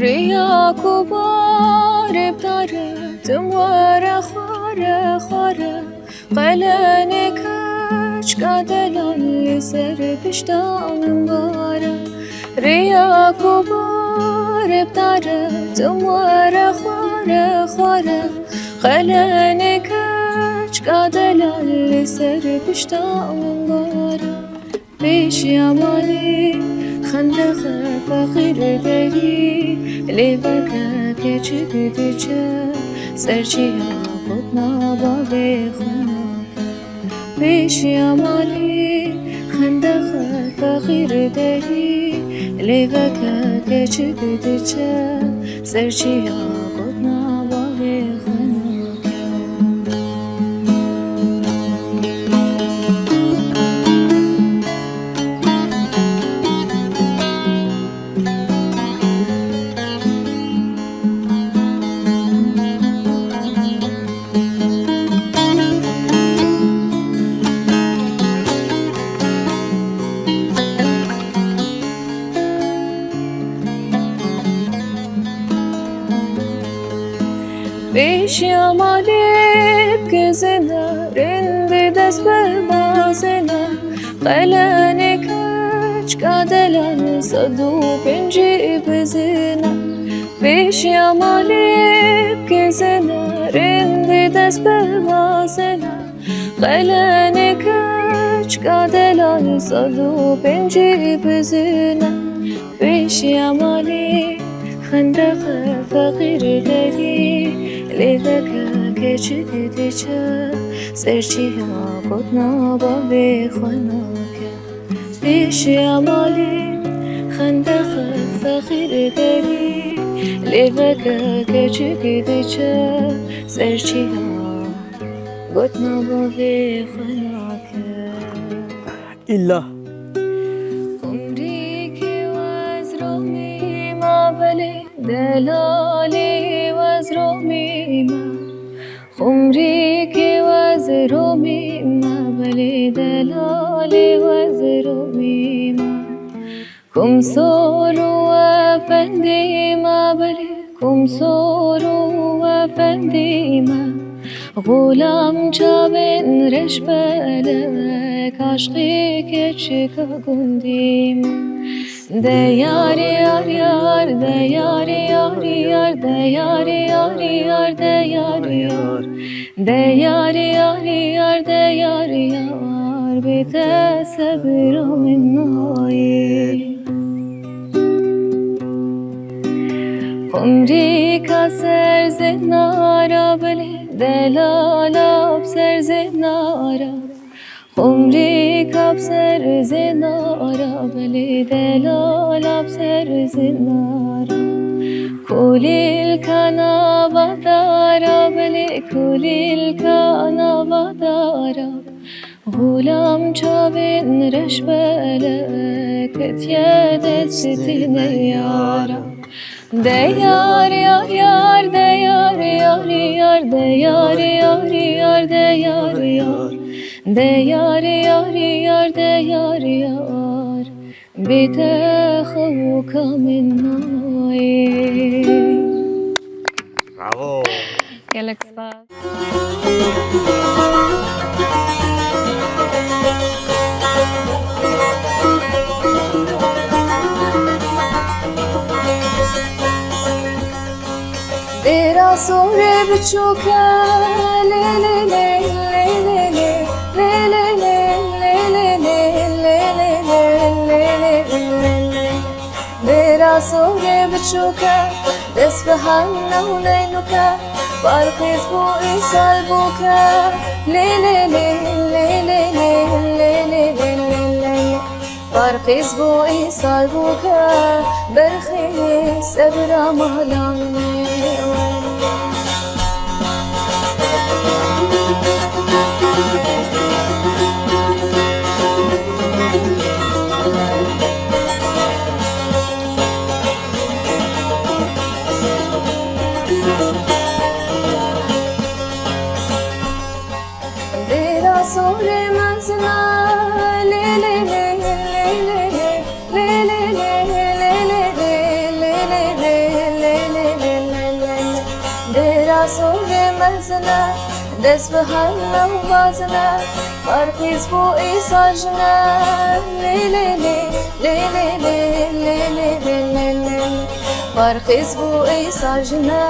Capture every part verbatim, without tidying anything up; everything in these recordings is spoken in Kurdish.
Rêya ku barê bidare, tim were xware, xware. Qelenê keçka delal li ser pişta min bare. Rêya ku barê bidare, tim were xware, xware. Qelenê keçka delal li ser pişta min bare. Pêşiya malê xendexe feqîr derî, lê veke keçik diçe, ser çiya gotina bavê xwe nake. Pêşiya malê xendexe feqîr derî, lê veke keçik diçe, ser çiya gotina bavê xwe nake. Pêşiya malê bikizine, rindî dest pê bazine, qelenê keçka delal sed û pêncî bizine. Pêşiya malê bikizine, rindî dest pê bazine, qelenê keçka delal sed û pêncî bizine. Pêşiya malê xendexe feqîr derî, lê veke keçik diçe, ser çiya gotina bavê xwe nake. Pêşiya malê xendexe feqîr derî, lê veke keçik diçe, ser çiya gotina bavê xwe nake. Îlla. Xumrîkê wez romî ma belê, delalê wez romî ma. Xumrîkê wez romî ma belê, delalê wez romî ma. Kum sor û efendî ma belê, kum sor û efendî ma. Xulam çavên reşbelek, aşqê keçika gundî ma. De yar, yar, yar, de yar, yar, yar, de yar, yar, yar, de yar, yar. De yar, yar, yar, de yar, yar, bê te sebira min nayê. Xumrîka ser zinara belê, delala bi ser zinara. Xumrîka bi ser zinara belê, delala bi ser zinara. Kulîlka nava dara belê, kulîlka nava dara. Xulam çavên reşbelek, ketiye destê neyara. De yar, yar, yar, de yar, yar, yar, de yar, yar, yar, de yar, yar. De yar, yar, yar, de yar, yar. Bê te xewka min nayê. Bravo. Gelek spas. Dêra Sorê biçûk e, lê, lê, lê, lê, lê, lê. Dêra Sorê biçûke, dest bi hemle û neynûke, barqîz bû îsal bûke. Lê lê lê, lê lê lê, lê lê lê lê lê lê. Barqîz bû îsal bûke, berxê sebra mala min ê. Dêra sorê mezina, lê lê lê, lê lê lê. Lê lê lê, lê lê lê, lê lê lê, lê lê lê, lê lê lê. Dêra sorê mezine, dest bi hemle û bazine, barqîz bû îsal jine. Lê lê lê, lê lê lê, lê lê lê, lê lê lê. Barqîz bû îsal jine,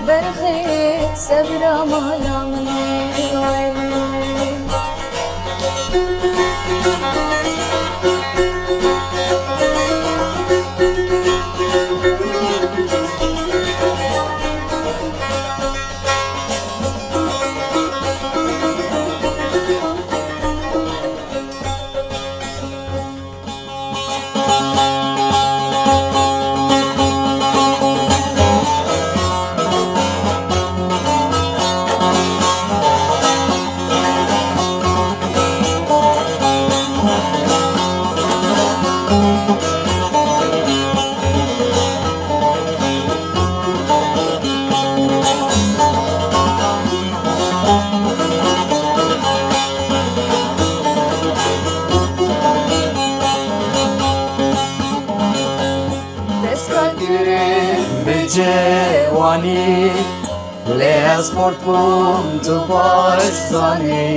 berxê sebra mala min ê. Destkan kirin bi ciwanî, lê ez xort bûm, tu baş zanî.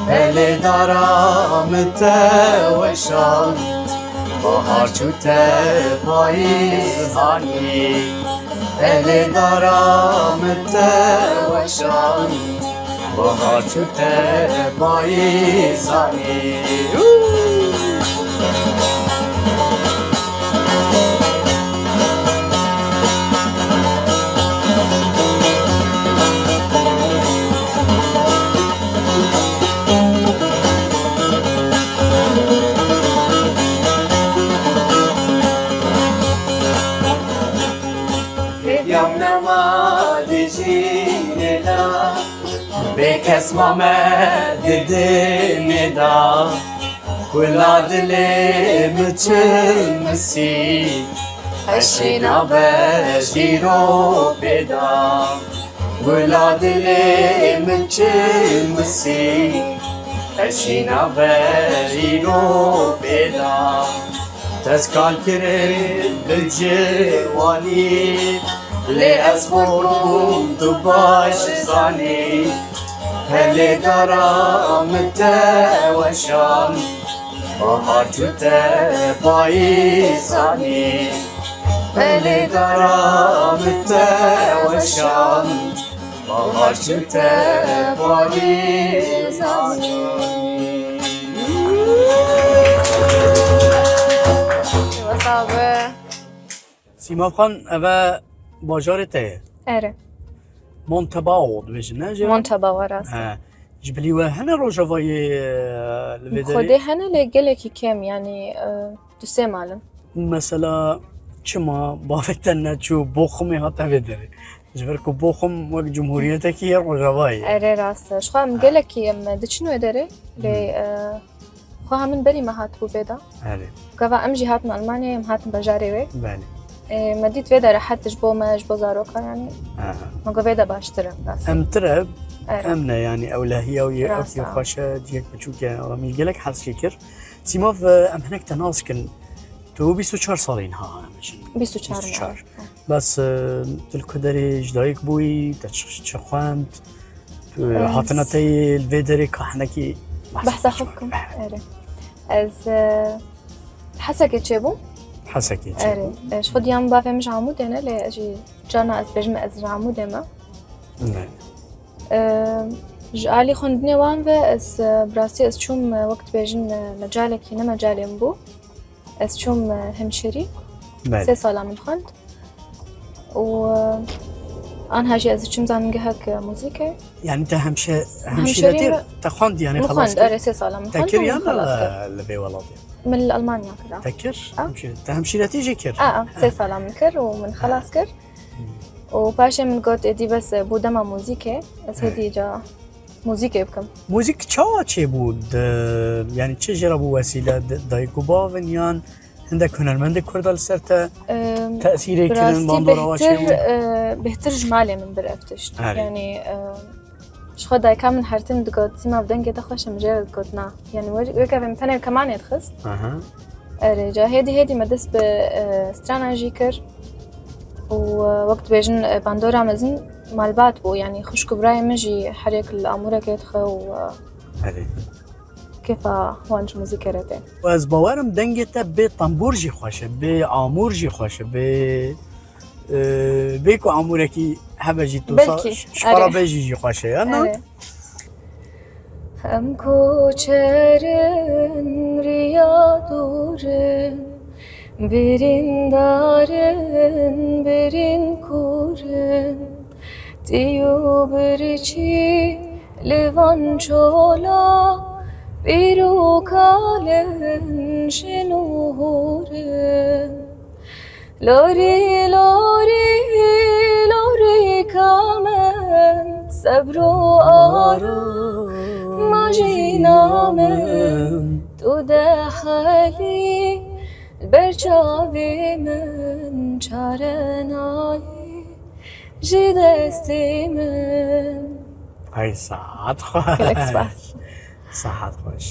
Pelê dara min te weşand, bahar çû te payîz hanî. Pelê dara min te weşand, bahar çû te payîz hanî. Hêdiyam nema di cînê de, bê kes mame di dinê de. Gula dilê min çil misî, eşîna ber îro pêda. Gula dilê min çil misî, eşîna ber îro pêda. Tezkar kirin bi ciwanî, lê ez xwe bûm, tu baş zanî. Pelê dara min te weşand, bahar çû te payîz zanî. Pelê dara min te weşand, bahar çû te payîz zanî. Wesa be. Sîmav Xan, ev e bajarê te ye? Erê. Montabaur dibêjin, ne? Ji Montabaur, rast e. He. Ji bilî we hene Rojavayê, e, li vê derê? Xwedê hene, lê gelekî kêm, yanî, e, du sê mal in. Mesela çima bavê te neçû Bochumê hate vê derê? Ji ber ku Bochum wek cumhuriyetekî yê Rojavayê ye. Erê, rast e. Ji xwe em Ha. gelekî em diçin wê derê, lê, Hmm. e, Xwe hemin berî me hatibû vê de. Erê. Gava em jî hatin Almanyayê, em hatin bajarê wê. Belê. Ê, me dît vê de rehet ji bo me, ji bo zaroka, yanî. Aha. Me got vê de baştir e, rast. Em tire, Erê. em ne, yanî ewlehiya wî, ew Rast e. xweş e, cihek biçûk e, em jî gelek hez jê kir. Sîmav, em hinek te nas kin. Tu bîst û çar salî niha hemijî. Bîst û çar Bîst û çar. me. Bes, e, tu li ku derê ji dayik bûyî, te çi, çi xwend? Tu, e, Ez hatina te yê li vê derê ka hinekî behsa Behsa xwe bikim. Erê. Ez, e, Hesekê çêbûm. Hesekê çêbûm. Erê. E, ji xwe diya min bavê min ji Amûdê ne, lê ez jî carna ez bêjim ez ji Amûdê me. Ne. E, Ji alî xwendinê wan ve ez, e, bi rastî ez çûm, e, wek dibêjin, e, mecalekî ne mecalê min bû. Ez çûm, e, hemşêrî. Belê. Sê sala min xwend. Û, e, anha jî ez diçim zanîngehek muzîkê. Yani te hemşe-, Hemşeriyê hemşîretî me- te xwend yani Min xelas xwend, kir? Erê, sê sala min Te xwend kir û min yan xelas kir. li vê welatê? Min li Almanya kir. Te kir? A? Hemşîre-, te hemşîretî jî kir? A, a, sê sala min kir û min xelas kir. Û paşê min got, êdî bes e, bû dema muzîkê. Ez hêdî ca muzîkê bikim. Muzîk çawa çêbû? Di, yani çi jê re bû wesîle? Di, dayik û bavin yan hindek hunermendê Kurda li ser te Em, tesîrê bi kirin, rastî bandora we bêhtir, çêbû? e, bêhtir ji malê min bir ev tişt. Erê. Yani, e, ji xwe dayika min her tim digot, sîma bi dengê te xweş e, min jê re digot na. Yani, wê-, weke min tenê kemanê dixist. Aha. Erê, ca hêdî hêdî me dest bi, e, strana jî kir. Û, e, wek dibêjin, e, bandora mezin malbat bû. Yani, xwişk û birayê min jî her yek li amûrekê dixe û, e, Erê. kêfa wan ji muzîkê re tê. Û ez bawerim dengê te bê tembûr jî xweş e, bê amûr jî xweş e, bê, e, bê ku amûrekî hebe jî tu Belkî, ji xwe re erê. bê jî jî xweş e, ya ne? Erê. Em koçerin riya dûrin, birîndarin, birîn kûrin, tî û birçî li van çola, pîr û kalin, jin û hûrin. Lorî, lorî, lorîka min, sebr û aroma jîna min, tu de helî, li ber çavê min çare nayê ji destê min. Ay saet xweş. Gelek spas. Saet xweş.